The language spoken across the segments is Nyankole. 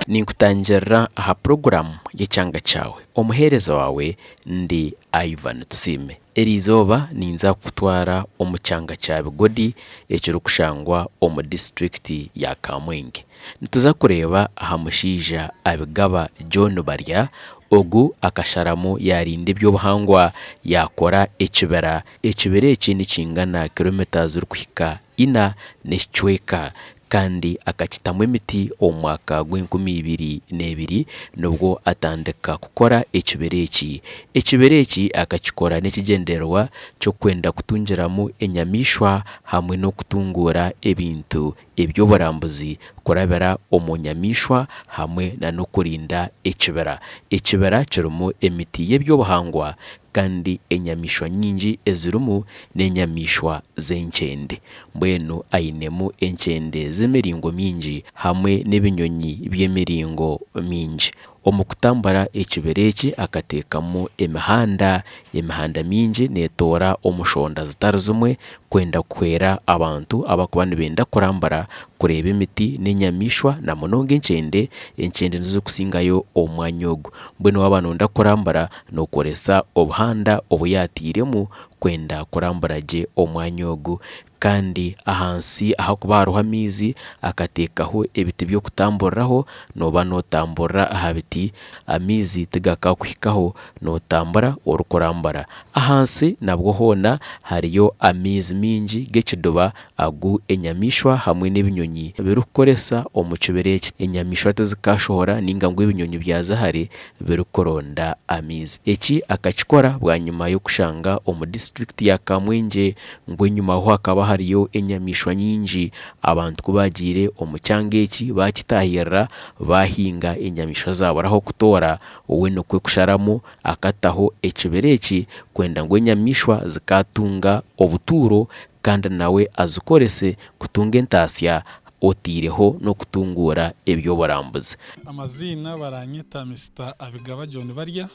Ninkutangirira aha puroguraamu y'ekyanga kyawe. Omuheereza waawe ndi Ivan Tusiime. Eriizooba ninza kukutwara omu kyanga kya Bigodi ekirikushangwa omu disiturikiti ya Kamwenge. Nituza kureeba aha mushaija Abigaba John Barya, ogu akasharamu yaarinda eby'obuhangwa yaakora ekibira. Ekibira eki nikingana kiromita zirikuhika ina n'ekicweka. Kandi akakitamu emiti omu mwaka gw'enkumi ibiri n'ebiri nibwo atandika kukora ekibira eki. Ekibira eki akakikora n'ekigyendererwa ky'okwenda kutungiramu enyamaishwa hamwe n'okutunguura ebintu eby'oburambuzi kurabira omu nyamaishwa hamwe n'okurinda ekibira. Ekibira kirimu emiti y'eby'obuhangwa kandi enyamaishwa nyingi ezirimu n'enyamaishwa z'enkyende. Mbwenu ainemu enkyende z'emiringo mingi hamwe n'ebinyonyi by'emiringo mingi. Omu kutambura ekibira eki akateekamu emihanda. Emihanda mingi neetoora omu shonda zitari zimwe kwenda kuhwera abantu abarikuba nibenda kurambura kureeba emiti n'enyamaishwa na munonga enkyende. Enkyende nizo zirikusingayo omu mwanya ogu. Mbwenu waaba nooyenda kurambura nookoresa obuhanda obu yaatairemu kwenda kurambura gye omwanya ogu. Kandi ahansi ahakuba hariho amaizi akateekaho ebiti by'okutamburiraho, nooba nootamburira aha biti, amaizi tigakakuhikaho, nootambura orikurambura. Ahansi nabwo hoona hariyo amaizi maingi g'ekidiba agu enyamaishwa hamwe n'ebinyonyi birikukoresa omu kibira eki. Enyamaishwa tizikaashohora nainga ngu ebinyonyi byaza hare birikuronda amaizi. Eki akakikora bwanyima y'okushanga omu disiturikiti ya Kamwengye ngu enyimaho hakaba hariyo enyamaishwa nyingi. Abantu ku baagiire omu kyanga eki baakitaahirira baahinga enyamaishwa zaabura ah'okutoora, we nikwo kusharamu akataho ekibira eki kwenda ngu enyamaishwa zikaatunga obutuuro kandi nawe azikorese kutunga entaasya otaireho n'okutunguura eby'oburambuzi. Amaziina baranyeta Mister Abigaba John Barya.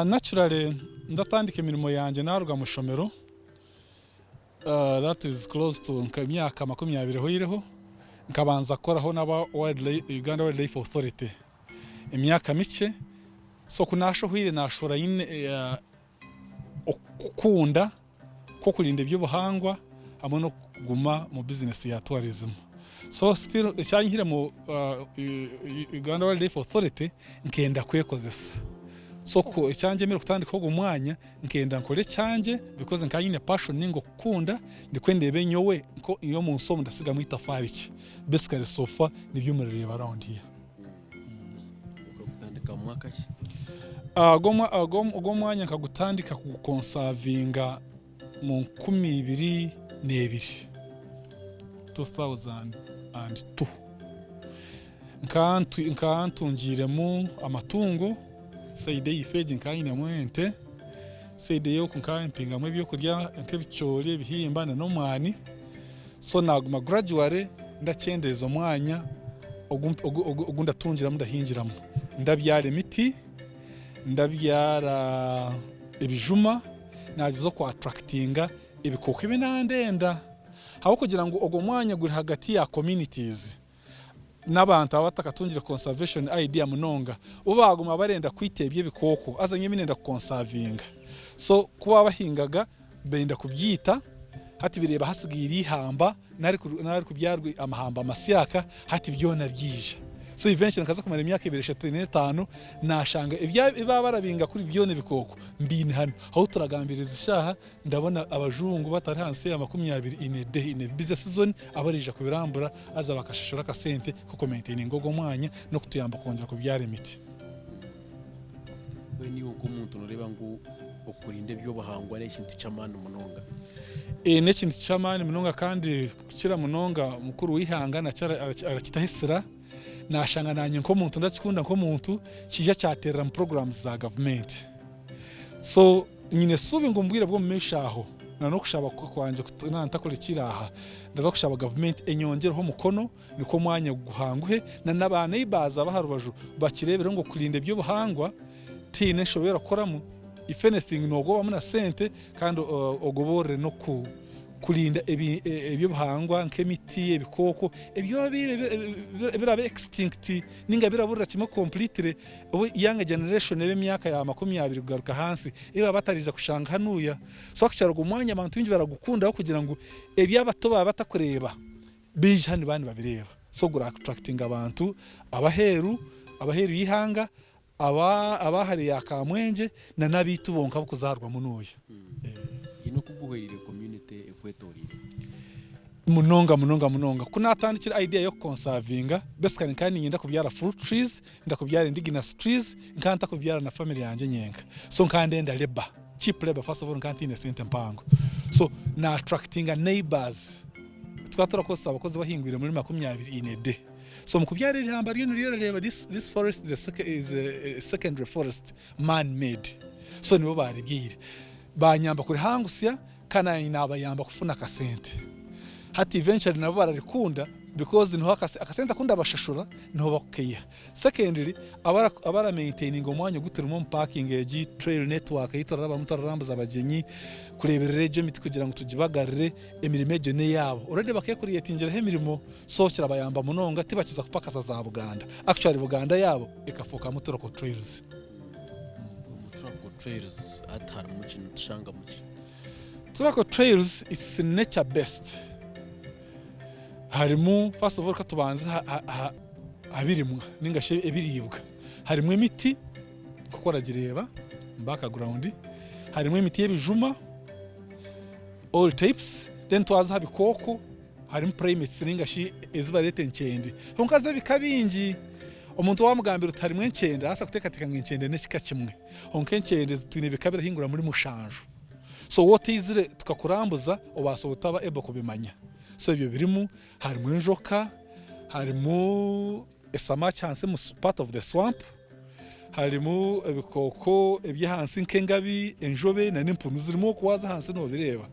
Naturally ndatandika emirimo yangye naruga mu ishomero that is close to nk'emyaka 20 ehweireho, nkabanza kukoraho n'aba Uganda Wildlife Authority emyaka mikye so ku nashohwire nashohora nyine okukunda kw'okurinda eby'obuhangwa hamwe n'okuguma omu bizinesi ya tourism. So still ekyanyihire mu Uganda Wildlife Authority nkenda kwekozesa. So ekyangyemire kutandika ogu mwanya nkenda nkore ekyangye because nkaba nyine passion ninga okukunda nikwo ndeebe nyowe omunsi omu ndasigamu itafaari ki. Basically so far nibyo murireeba around here. Okagutandika mu mwaka ki? Ogwo omwanya nkagutandika kugukonsavinga mu 2002, 2002. Nkaba ntungiiremu amatungo, sayidi eyaife egi nkaba nyinemu ente, sayidi ey'oku nkaba mpingamu ebyokurya nk'ebicoori, ebihimba n'omwani. So naguma gradually ndakyendeeza omwanya ogu ndatungiramu ndahingiramu. Ndabyara emiti, ndabyara ebijuma, nagyezaho ku attractinga ebikooko ebi nandenda. Ahabw'okugira ngu ogwo mwanya guri hagati ya communities n'abantu abatakatungire conservation idea munonga, bo baguma barenda kwita ebyo ebikooko haza nyowe ebi ndenda ku conservinga. So ku baba bahingaga Benda kubyita, hati bireeba hasigaire eihamba nari kubyarwa amahamba masyaka hati byona byaija. So eventually nkaza kumara emyaka ebiri eshatu ena etaano nashanga ebi baba barabinga kuri byona ebikooko mbiine hanu. Ahu turagambira ezi shaaha ndabona abajungu batari ahansi ya 20 in a day in a busy season abaraija kubirambura haza bakashashura akasente k'oku maintaininga ogwo omwanya n'okutuyamba kwongyera kubyara emiti. Mbwenu iwe nk'omuntu nooreeba ngu okurinda eby'obuhangwa n'ekintu ky'amaani munonga? Ee, n'ekintu ky'amaani munonga kandi kukira munonga mukuru w'eihanga nakyo arakitaho esira. Naashanga naanye nk'omuntu ndakikunda nk'omuntu kiija kyateerera mu puroguraamu za gavumenti. So nyine eshuubi ngu omu bwire bw'omu maisho aho na n'okushaba kwangye naaba ntakurekire aha, ndaza kushaba gavumenti enyongyereho omukono Nikwo omwanya guhanguhe na na ba neighbours ab'aha rubaju bakireebereho ngu okurinda eby'obuhangwa tihaine enshobe ei orakukoramu, if anything noogobamu na sente kandi ogoboorere n'oku Kurinda eby'obuhangwa nk'emiti, ebikooko ebyabaire biraba extinct ninga biraburira kimwe completely obu younger generation eb'emyaka ya 20 kugaruka ahansi ebi baba batariija kushanga hanuya. So actually ogu mwanya abantu baingi baragukunda ahabw'okugira ngu ebi abato baba batakureeba baija hanu nibaba nibabireeba. So gura attractinga abantu ab'aheeru, ab'aheeru y'eihanga, aba hare ya Kamwengye na n'abaitu bonka ab'okuzaarwa munuuya. Haine oku guhwereire community ekwetoreire? Munonga munonga munonga. Ku naatandikire idea y'okukonsavinga, basically nkaba niinyenda kubyara fruit trees, nda kubyara indigenous trees, nkaba ntakubyara na family yangye nyenka. So nkaba ndenda labour, cheap labour first of all nkaba ntaine sente mpango. So na attractinga neighbours, tukaba turakozesa abakozi bahingwire muri 20 in a day. So omu kubyara erihamba ryona oriyo orareeba this this forest is a is a secondary forest man made so nibo baaribyaire banyamba kurihangusya kandi nanye nabayamba kufuna akasente hati eventually nabo bararikunda because niho akasente aku ndabashashura niho bakukaiha. Secondly abara abara maintaininga omwanya ogu turimu omu parking egi trail network ei turarabamu turarambuza abagyenyi kureeberera egyo emiti kugira ngu tugibagarire emirimo egyo n'eyaabo already bakeecreatingiraho emirimo. So kirabayamba munonga tibakiza kupakasa za Buganda. Actually Buganda yaabo ekafooka Muturako Trails. Muturako Trails hati harimu ki nitushangamu ki? Muturako Trails it's nature based. Harimu first of all katubanze aha birimwa ninga shi ebiriibwa. Harimu emiti nkoku oragireeba omu background, harimu emiti y'ebijuma all types then twaza aha bikooko Harimu primates ninga shi ezi bareeta enkyende. Kwonka zo ebika bingi. Omuntu wamugambira oti harimu enkyende arabaasa kuteekateeka ngu enkyende n'ekika kimwe. Kwonka enkyende twine ebika birahingura muri mushanju. So waaba otaizire tukakurambuza obaasa otaba able kubimanya. So ebyo birimu, harimu enjoka, harimu esamaki ahansi omu part of the swamp, harimu ebikooko eby'ahansi nk'engabi, enjobe nana empunu zirimu okwo waaza ahansi noobireeba.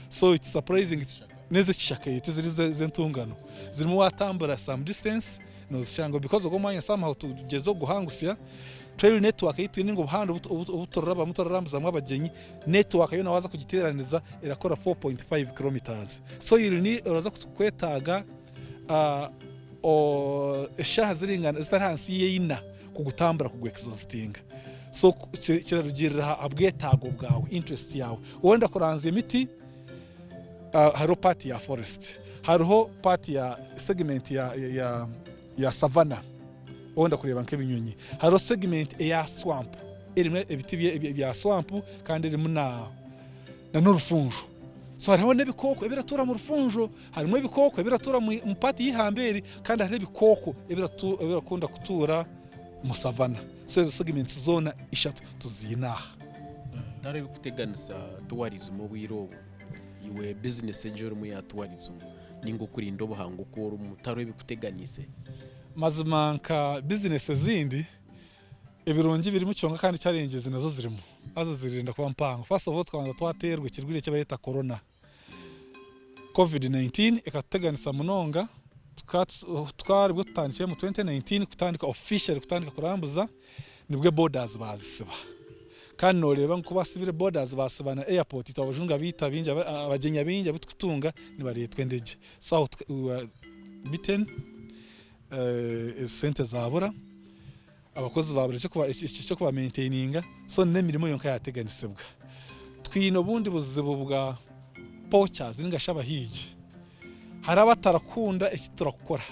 So it's surprising n'ez'ekishaka tiziri z'entungano. Zirimu waatambura some distance noozishanga because ogwo omwanya somehow tugyezeho kuguhangusya. Trail network ei twine ninga obuhanda obu turarabamu turarambuzamu abagyenyi, network yoona waaza kugiteeraniza erakora 4.5 kilometres. So you'll need oraza kwetaaga eshaaha ziringana zitari ahansi y'eina kugutambura kugu exhaustinga. So kirarugiirira aha bwetaago bwawe, interest yaawe. Wenda kuranzya emiti, hariho part ya forest, hariho part ya segment ya savannah wenda kureeba nk'ebinyonyi, hariho segment eya swamp erimu ebiti bya swamp kandi erimu na n'orufunjo. So hariho n'ebikooko ebiratuura omu rufunjo, harimu ebikooko ebiratuura omu paati y'eihamba eri kandi hariho ebikooko ebirakunda kutuura omu savana. So ezo segments zoona ishatu tuziine aha. Tihariho ebirikuteganisa tourism obwire obu? Iwe bizinesi egi orimu eya tourism ninga okurinda obuhangwa oku orimu tihariho ebikuteganiise? Mazima nka bizinesi ezindi, Ebirungi birimu kyonka kandi challenges nazo zirimu haza zirenda kuba mpango. First of all tukabanza twaterwa ekirwire eki bareeta corona. Covid 19 ekatuteganisa munonga tukaba nibwo tutandikire omu 2019 kutandika officially kutandika kurambuza nibwo borders bazisiba. Kandi noreeba ngu kubasibire borders basiba na airport itwe abajungu abaitu abaingi abagyenyi abaingi abu tukutunga nibareetwa endegye. So aho we were beaten esente zabura. Abakozi baabura eky'okubamentaininga so n'emirimo yonka yaateganisibwa. Twine obundi buzibu bwa poachers ninga shi abahiigi. Hariho abatarakunda eki turakukora.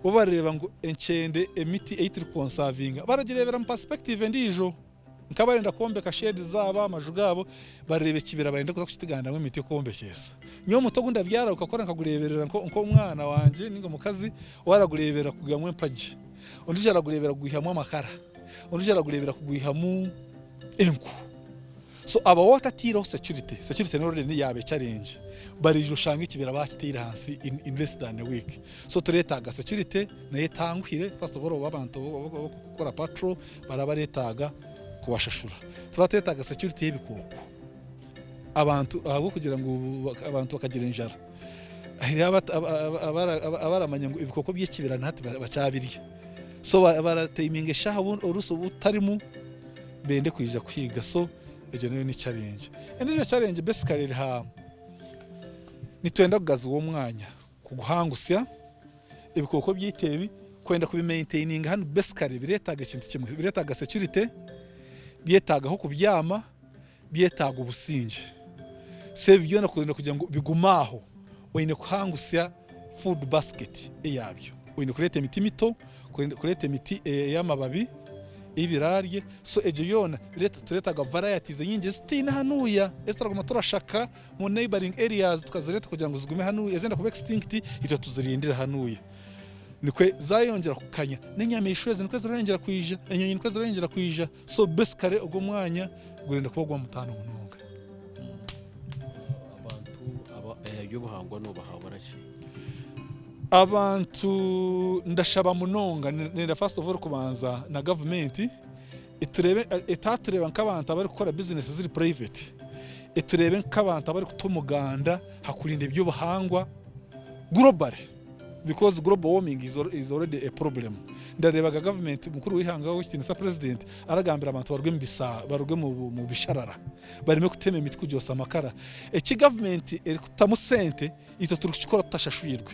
Bo bareeba ngu enkyende, emiti ei turikonsavinga baragireebera mu perspective endiijo. Nk'abarenda kwombeka shedi zaabo, amaju gaabo, bareeba ekibira barenda kuza kukitigandamu emiti y'okwombekyesa. Nyowe omuti ogu ndabyara gukakura nkagureeberera nk'omwana wangye ninga omukazi, we aragureeberera kugwihamu empagi, ondiijo aragureeberera kugwihamu amakara, ondiijo aragureeberera kugwihamu enku. So aba waaba otataireho security, security nayo already yaaba echallenge, baraija oshange ekibira baakiteire ahansi in less than a week. So tureetaaga security nayo etanguhire, first of all abantu ab'okukora patrol baraba bareetaaga kubashashura. Turaba twetaaga security y'ebikooko abantu ahabw'okugira ngu abantu bakagira enjara. Hariho abaramanya ngu ebikooko by'ekibira na hati bakyabirya. So barataiminga eshaaha oruusi obu tutarimu bende kwija kuhiiga. So egyo nayo ni challenge. Endiijo challenge basically eri aha. Nitwenda kugaziwa omwanya kuguhangusya ebikooko byaitu ebi kwenda kubi maintaininga hanu basically biretaaga ekintu kimwe, biretaaga security, byetaaga ah'okubyama, byetaaga obusingye. So ebi byona kwenda kugira ngu bigume aho oine kuhangusya food basket eyabyo. Oine kureeta emiti mito, kureeta emiti ey'amababi ei biraarye, so egyo yoona tureetaga varieties nyingi ezi tutaine hanuuya ezi turaguma turashaka omu neighbouring areas tukazireeta kugira ngu zigume hanuuya, ezenda kuba extinct itwe tuzirindire hanuuya. Nikwo zayongyera kukanya n'enyamaishwa ezi nikwo zirayongyera kwija, enyonyi nikwo zirayongyera kwija, so basically ogwo omwanya gurenda kuba ogw'omutaano munonga. Abantu aba eby'obuhangwa noobahabura ki? Abantu ndashaba munonga nenda first of all kubanza na gavumenti eturebe etatureeba nk'abantu abarikukora bizinesi ziri private, etureebe nk'abantu abarikuta omuganda aha kurinda eby'obuhangwa globally because global warming is is already a problem. Ndareebaga gavumenti mukuru w'eihanga ow'ekitiinisa president aragambira abantu baruge omu bisa baruge omu bisharara bareme kutema emiti kugyosa amakara. Eki gavumenti erikutamu sente Itwe turikukikora tutashashwirwe,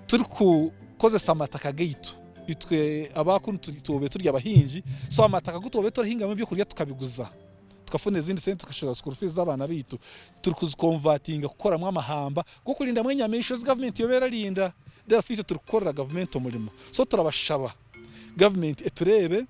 turikukozesa amataka gaitu. Itwe aba kunu tubaire turi abahingi, so amataka agu twabaire turahingamu ebyokurya tukabiguza tukafuna ezindi sente tukashashura school fees z'abaana baitu, turikuzikonvatinga kukoramu amahamba g'okurindamu enyamaishwa ezi gavumenti yoba erarinda. Therefore itwe turikukorera gavumenti omurimo. So turabashaba gavumenti etureebe.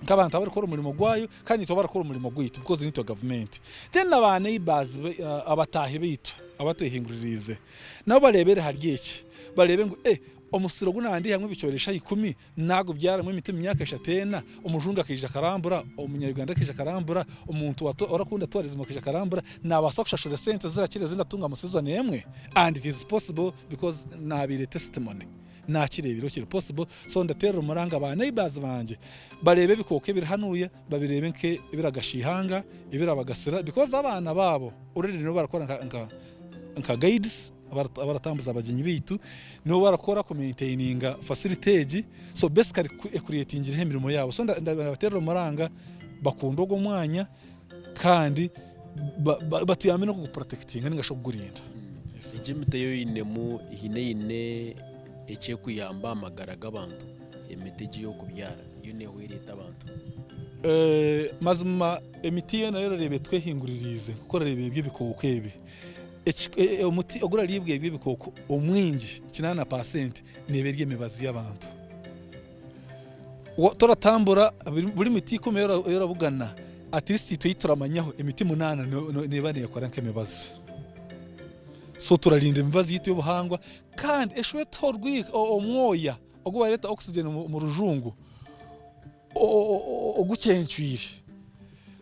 nk'abantu abarikukora omurimo gwayo kandi naitwe abarikukora omurimo gwaitu because naitwe gavumenti. Then na ba neighbours abataahi baitu abatwehinguririize nabo bareebere ahari eki bareebe ngu eh omusiri ogu naandihamu ebicoori eshaaha ikumi naagubyaramu emiti omu myaka eshatu ena, omujungu akaija akarambura, omunya-Uganda akaija akarambura, omuntu orakunda tourism akaija akarambura, naabaasa kushashura esente zirakira ezi ndatunga omu season emwe? And it is possible because naabaire testimony. Nakireebire kiri possible so ndateerera omuranga ba neighbours bangye bareebe ebikooko ebiri hanuya babireebe nke ebiragasha eihanga, ebirabagasira because abaana baabo already nibo barakora nka nka guides abaratambuza abagyenyi baitu, nibo barakora ku maintaininga facility egi so basically ecreatingireho emirimo yaabo so ndabateerera omuranga bakunde ogwo omwanya kandi batuyambe n'okugu protectinga ninga shi okugurinda. Egi emiti ei oinemu haine eine eki erikuyamba aha magara g'abantu? Emiti egi ey'okubyara yo neehwera eta abantu? Mazima emiti yoona ei orareeba etwehinguririize nk'oku orareeba ebi ebikooko ebi, omuti ogurariibwa ebi ebikooko omwingi kinaana paasenti neeba eri emibazi y'abantu. Toratambura buri miti ikumi ei orabugana at least itwe ei turamanyaho emiti munaana neeba neekora nk'emibazi. So turarinda emibazi yaitu y'obuhangwa kandi eshweta omwoya ogu bareeta oxygen omu rujungu ogucencwire.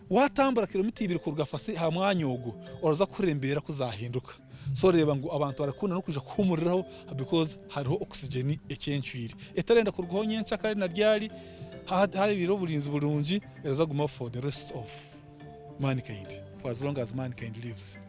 Waatambura kiromita ibiri kuruga aha mwanya ogwo oraza kuhurira embeera ku zaahinduka. So oreeba ngu abantu barakunda n'okwija kuhuumuriraho because hariho oxygen ecencwire etarenda kurugaho nyenkyakare na ryari habaire oburinzi burungi eraza kugumaho for the rest of mankind for as long as mankind lives.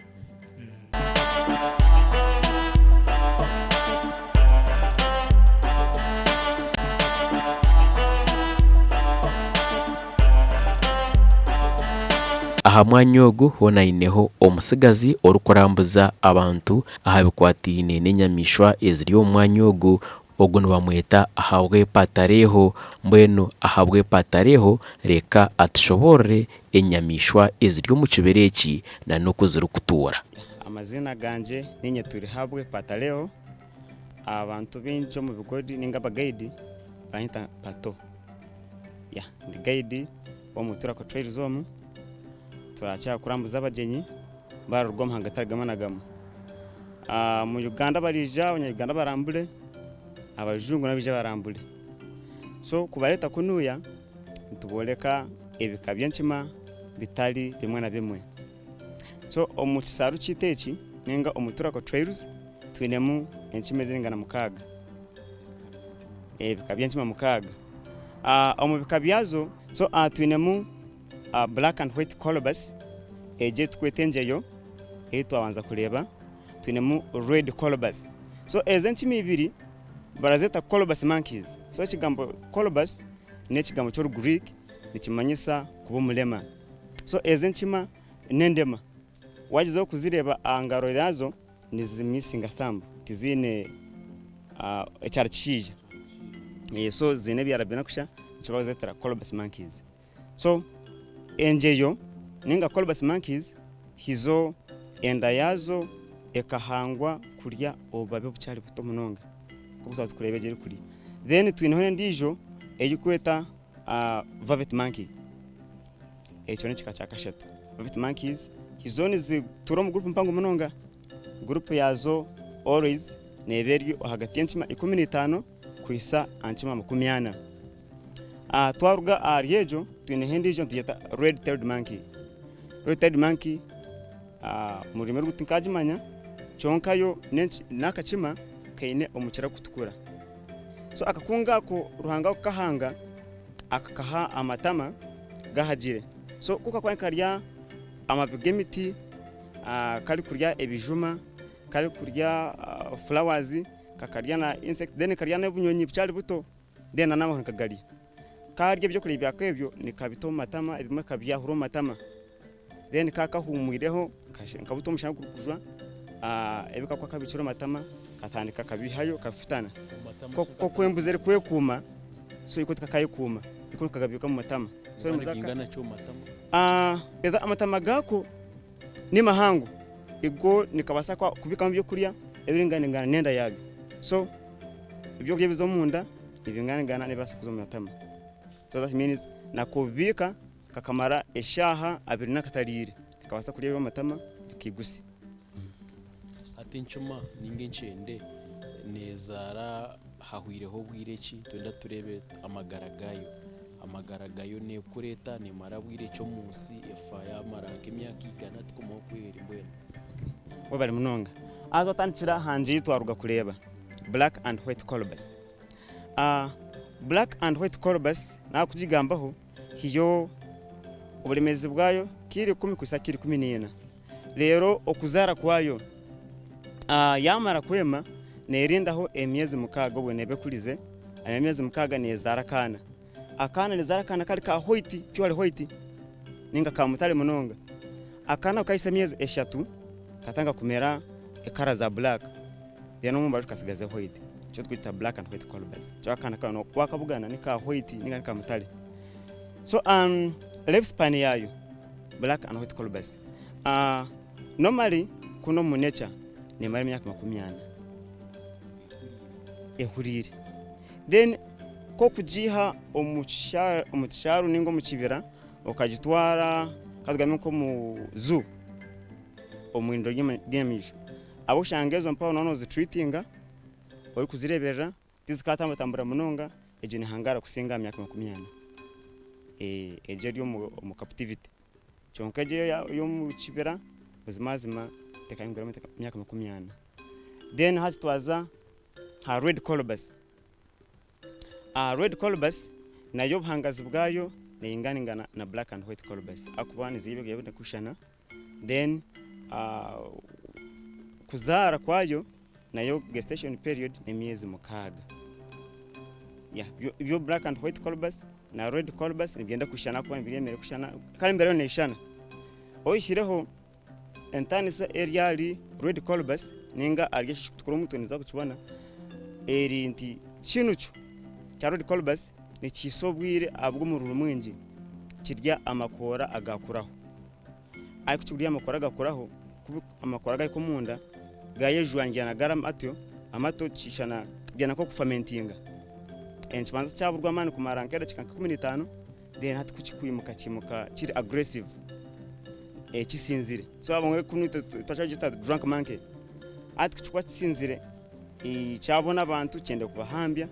Aha mwanya ogu hoona haineho omutsigazi orikurambuza abantu aha bikwataine n'enyamaishwa eziri omu mwanya ogu. Ogu nibamweta Ahabwepatareho. Mbwenu Ahabwepatareho reka atushoboorore enyamaishwa eziri omu kibira eki n'oku zirikutuura. Amaziina gangye niinye Turihabwe Pataleo. Abantu baingi omu bigodi ninga abagaidi baranyeta Pato. Ndi gaidi w'omu Turako Trails omu. Turakira kurambuza abagyenyi bararuga omu mahanga gatari gamwe na gamwe. Omu Uganda bariija abanya-Uganda barambure, abajungu nabo baije barambure. So kubareeta kunuya nitubooreka ebika by'enkima bitari bimwe na bimwe. So omu kisaaru kyaitu eki ninga omu Turako Trails twinemu enkima eziringana mukaaga, ebika by'enkima mukaaga. Omu bika byazo so twinemu Black and white colobus egi ei turikweta engyeyo ei twabanza kureeba, twinemu red colobus. So ezi enkima ibiri barazeeta colobus monkeys. So ekigambo colobus n'ekigambo ky'orugriiki nikimanyisa kuba omurema. So ezi enkima n'endema. Wagyezaho kuzireeba aha ngaro yaazo nizimisinga thumb tiziine ekyara kishaija so ziine ebyara bina kusha nikyo barikuzeetera colobus monkeys. So engyeyo ninga colobus monkeys hizo enda yaazo ekahangwa kurya obubabi obukyari buto munonga nk'oku twaba turikureeba egi erikurya. Then twineho endiijo ei barikweta vervet monkey. Ekyo n'ekika kya kashatu. Vervet monkeys zo nizituura omu gurupu mpango munonga. Gurupu yaazo always neeba eri ahagati y'enkima 15 kuhitsya aha nkima 40. Twaruga ahari egyo twineho endiijo nitugyeta red tailed monkey. Red tailed monkey omu rurimi oru tinkagimanya kwonka yo n'akakima kaine omukira gurikutukura. So akakungu ako Ruhanga kukahanga akakaha amatama gahagire. So ku kakuba nikarya amababi g'emiti, karikurya ebijuma, karikurya flowers, kakarya na insects then karya n'obunyonyi bukyari buto then n'amahuri kagarya. Karya ebyokurya byako ebyo nikabita omu matama ebimwe kabyahura omu matama then kaba kahumwireho nkabuta omushana gurikujwa ebi kakuba kabikire omu matama katandika kabihayo kabifutana. Nk'oku embuzi erikwekuuma so iko tikakayekuuma iko nikagabiika omu matama. Amatama gaako ni mahango igo nikabaasa kubikamu ebyokurya ebiringaningana n'enda yaabyo. So ebyokurya ebiza omunda nibinganingana n'ebibaasa kuza omu matama. So that means nakubiika kakamara eshaaha abiri n'akatariire nikabaasa kurya eby'omu matama bikaigutsya. Hati encuma ninga enkyende nezaara hahwireho bwire ki? Nitwenda tureebe amagara gaayo. Amagara gaayo neekura eta? Neemara bwire ki omu nsi? Efa yaamara nk'emyaka igana tikomaho oku eri mbwenu. Webare munonga. Haza twatandikira aha nju ei twaruga kureeba, Black and White Colobus. Black and White Colobus naakugigambaho, hiyo oburemeezi bwayo kiro ikumi kuhitsya kiro 14. Reero okuzaara kwayo, yaamara kwema neerindaho emyezi mukaaga obwo neeba ekurize, hanyima y'emyezi mukaaga neezaara akaana. Akaana neezaara akaana kari ka white, pure white nainga ka mutare munonga. Akaana ku kahitsya emyezi eshatu katandika kumera ekara za black reero omu mbaju katsigaza white. Nikyo turikweta black and white colobus. Nikyo akaana kanu waakabugana ni ka white nainga ni ka mutare. So life span yaayo black and white colobus normally kunu omu nature nemara emyaka 40 ehuriire. Then ku okugiiha omu kishaaru ninga omu kibira okagitwara katugambe nk'omu zoo omu irindiro ry'enyamaishwa, ahabw'okushanga ezo mpaho nooba noozitreatinga orikuzireeberera tizikatamburatambura munonga, egyo nehangaara kusinga aha myaka 40. Egyo eri omu captivity kwonka egyo ey'omu kibira buzimazima tekahingura myaka 40. Then hati twaza aha red colobus. Red colobus nayo obuhangazi bwayo neyinganingana na black and white colobus ahakuba nizirya ebirikushushana then kuzaara kwayo nayo gestation period n'emyezi mukaaga. Byo black and white colobus na red colobus nibyenda kushushana ahakuba nibirya emere erikushushana kandi embeera yoona neeshushana. Oihireho entaanisa eri ahari red colobus ninga ahari eki ekirikutukura omu mutwe niiza kukibona eri nti kinu kyo ekya red colobus nikihiisa obwire ahabw'omururu mwingi kirya amakoora agakuraho. Ahi ku kikurya amakoora agakuraho, ku amakoora gahika omunda gayejwangyana gari amato, amato kishushana byenda nk'okufamentinga. Nikibanza kyaburwa amaani kumara nk'edakiika nka 15 then hati ku kikwimuka kiimuka kiri aggressive kisinzire. So abamwe kunu itwe twakyagita drunk monkey. Hati ku kikuba kisinzire kyabona abantu kyenda kubahambya,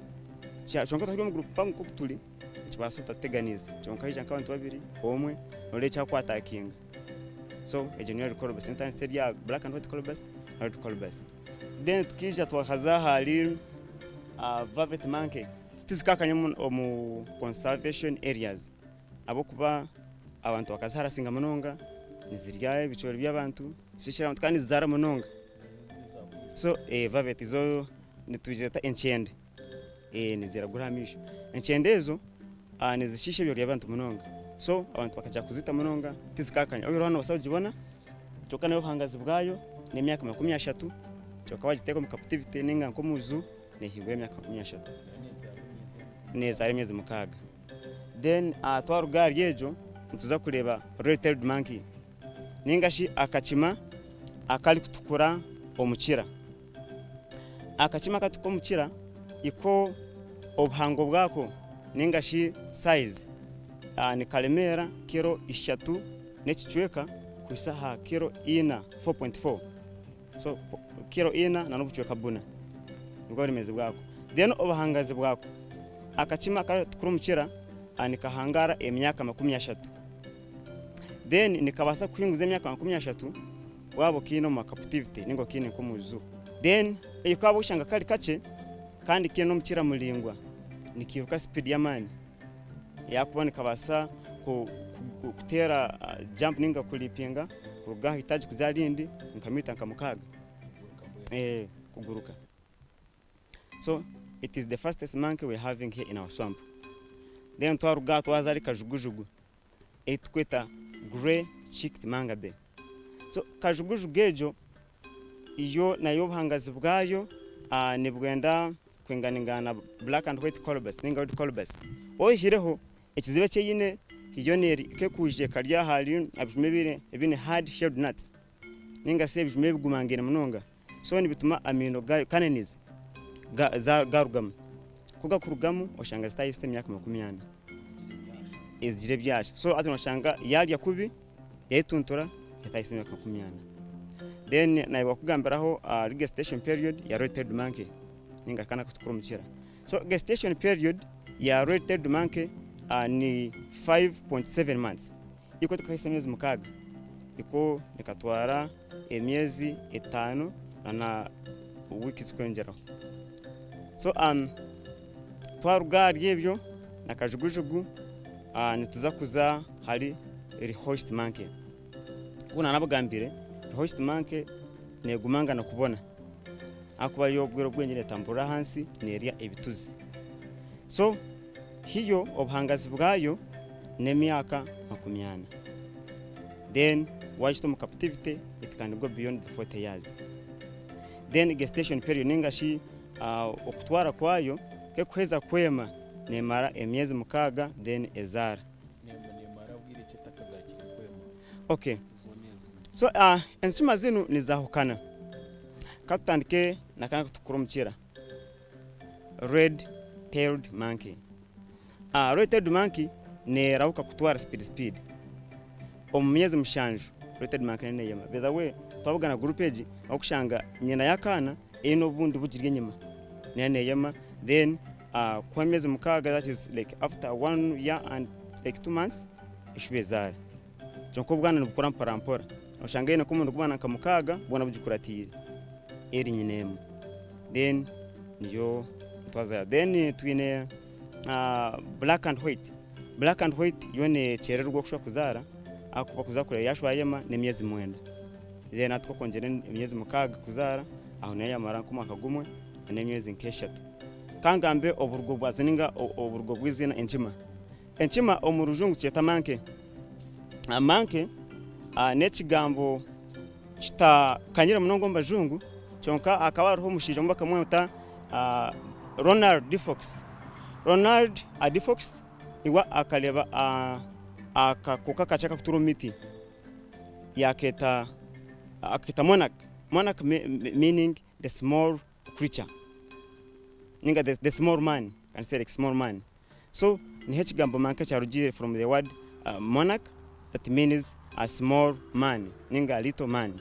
kyonka turi omu group mpango nk'oku turi, nikibaasa obutatuteganiisa kyonka haija nk'abantu babiri omwe noreeba ekyakwatakinga so egyo niyo red colobus entandikire eri aha black and white colobus na red colobus. Then tukaija twakaza ahari vervet monkey tizikakanya omu conservation areas ahabw'okuba abantu bakaziharasinga munonga nizirya ebicoori by'abantu nizishekyera abantu kandi nizizaara munonga so vervet zo nituzeeta enkyende. Niziragura aha maisho. Enkyende ezo nizishiisha ebyokurya by'abantu munonga. So abantu bakagira kuzita munonga tizikakanya. Oihireho nobaasa kugibona. Kyonka nayo obuhangazi bwayo n'emyaka 30, kyonka wagiteeka omu captivity ninga nk'omu zoo nehingura emyaka 30. Nezaara emyezi 6. Then twaruga ahari egyo nituza kureeba red tailed monkey ninga shi akakima akarikutukura omukira. Akakima akarikutukura omukira iko obuhango bwako ninga shi size nikaremeera kiro ishatu n'ekicweka kuhitsya aha kiro ina, 4.4, so kiro ina n'obucweka buna nibwo buremeezi bwako. Then obuhangazi bwako, akakima akarikutukura omukira nikahangaara emyaka 30 then nikabaasa kuhinguza emyaka 30 waaba okiine omu captivity ninga okiine nk'omu zoo. Then waaba oshanga kari kakye kandi kiine n'omukira muraingwa nikiiruka speed y'amaani. Yakuba nikabaasa kuteera jump ninga kuleapinga kuruga aha itaagi kuza aha rindi nka mita nka 6 kuguruka. So it is the fastest monkey we are having here in our swamp. Then twaruga aha twaza ahari kajugujugu ei turikweta grey cheeked mangabe. So kajugujugu egyo yo nayo obuhangazi bwayo nibwenda kwinganingana na black and white colobus ninga red colobus. Oyihireho ekizibu eki eine yo kekwija ekarya ahari ebijuma ebiine hard shelled nuts ninga shi ebijuma ebigumangaine munonga so nibituma amaino gaayo canines garugamu. Ku gakurugamu oshanga zitahitsya emyaka 40 ezigira ebyasha. So hati noshanga yarya kubi yayetuntura etahitsya emyaka 40. Then nayebwa kukugambiraho ahari gestation period ya red tailed monkey ninga akana akakutukura omukira. So gestation period ya red tailed monkey ni 5.7 months. Iko tikahitsya emyezi 6, iko nikatwara emyezi 5 na wiiki zirikwongyeraho. So twaruga ahari ebyo na kajugujugu nituza kuza ahari Rhoist monkey. Nk'oku naanabagambire, Rhoist monkey neegumangana kubona ahakuba yo obwire obwingi neetamburira ahansi neerya ebituzi. So hiyo obuhangazi bwayo n'emyaka 40. Then waagita omu captivity it can go beyond the 40 years. Then gestation period ninga shi okutwara kwayo kekuheza kwema neemara emyezi 6 then ezaara. Okay. So ensima zinu nizahukana. Katutandike n'akana akakutukura omukira. Red tailed monkey. Red tailed monkey neerahuka kutwara speed speed. Omu myezi 7 red tailed monkey neeyema. By the way, twabugana group egi orikushanga nyina y'akaana eine obundi bugiri enyima neyo neeyema then kuha emyezi 6 that is like after one year and like 2 months eshuba ezaara. Kyonka obwana nibukura mpora mpora. Noshanga eine nk'omurundi gw'abaana nka 6 bwona bugikuratiire eri nyina emwe. Then niyo ntwaza yayo. Then twine black and white. Black and white yo nekyerererwa kushuba kuzaara ahakuba kuza kureeba yashuba yayema n'emyezi 9. Then hati okwongyera emyezi 6 kuzaara aho nayo yamara nk'omwaka gumwe n'emyezi nk'eshatu. Kangambe oburugo bwazo ninga oburugo bw'eiziina enkima. Enkima omu rujungu tukyeta monkey. Monkey n'ekigambo kitakanyire munonga omu bajungu kyonka hakaba hariho omushaija omwe bakamweta Ronald Fox. Ronald Fox iwe akareeba akakooko kakye akarikutuura omu miti yakeeta monarch. Monarch meaning the small creature ninga the small man, can say like small man. So niho ekigambo monkey kyarugiire from the word monarch that means a small man ninga a little man.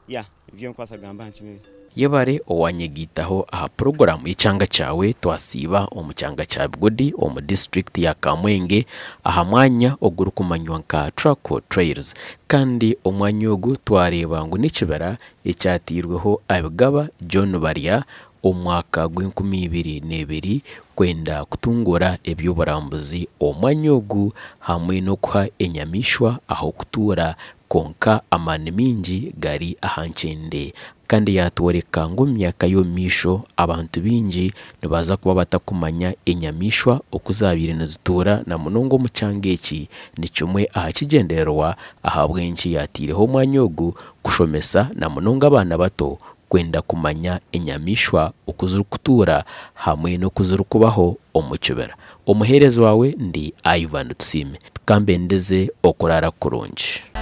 Yeah, nibyo nkubaasa kugamba aha nkima ebi. Yebare owanyegaitaho aha puroguraamu y'ekyanga kyawe twasiiba omu kyanga kya Bigodi omu disiturikiti ya Kamwenge aha mwanya ogurikumanywa nka Traco Trails kandi omwanya ogu twareeba ngu n'ekibira ekyateirweho Abigaba John Barya. omu mwaka gw'enkumi ibiri n'ebiri kwenda kutunguura eby'oburambuzi omu mwanya ogu hamwe n'okuha enyamaishwa ah'okutuura kwonka amaani maingi gari aha nkyende. Kandi yaatworeka ngu omu myaka y'omu maisho abantu baingi nibaza kuba batakumanya enyamaishwa oku zaabaire nizituura na munonga omu kyanga eki. Ni kimwe aha kigyendererwa ahabw'enki yaataireho omwanya ogu kushomesa na munonga abaana bato kwenda kumanya enyamaishwa oku zirikutuura hamwe n'oku zirikubaho omu kibira. Omuheereza waawe ndi Ivan Tusiime. Ka mbendeze okuraara kurungi.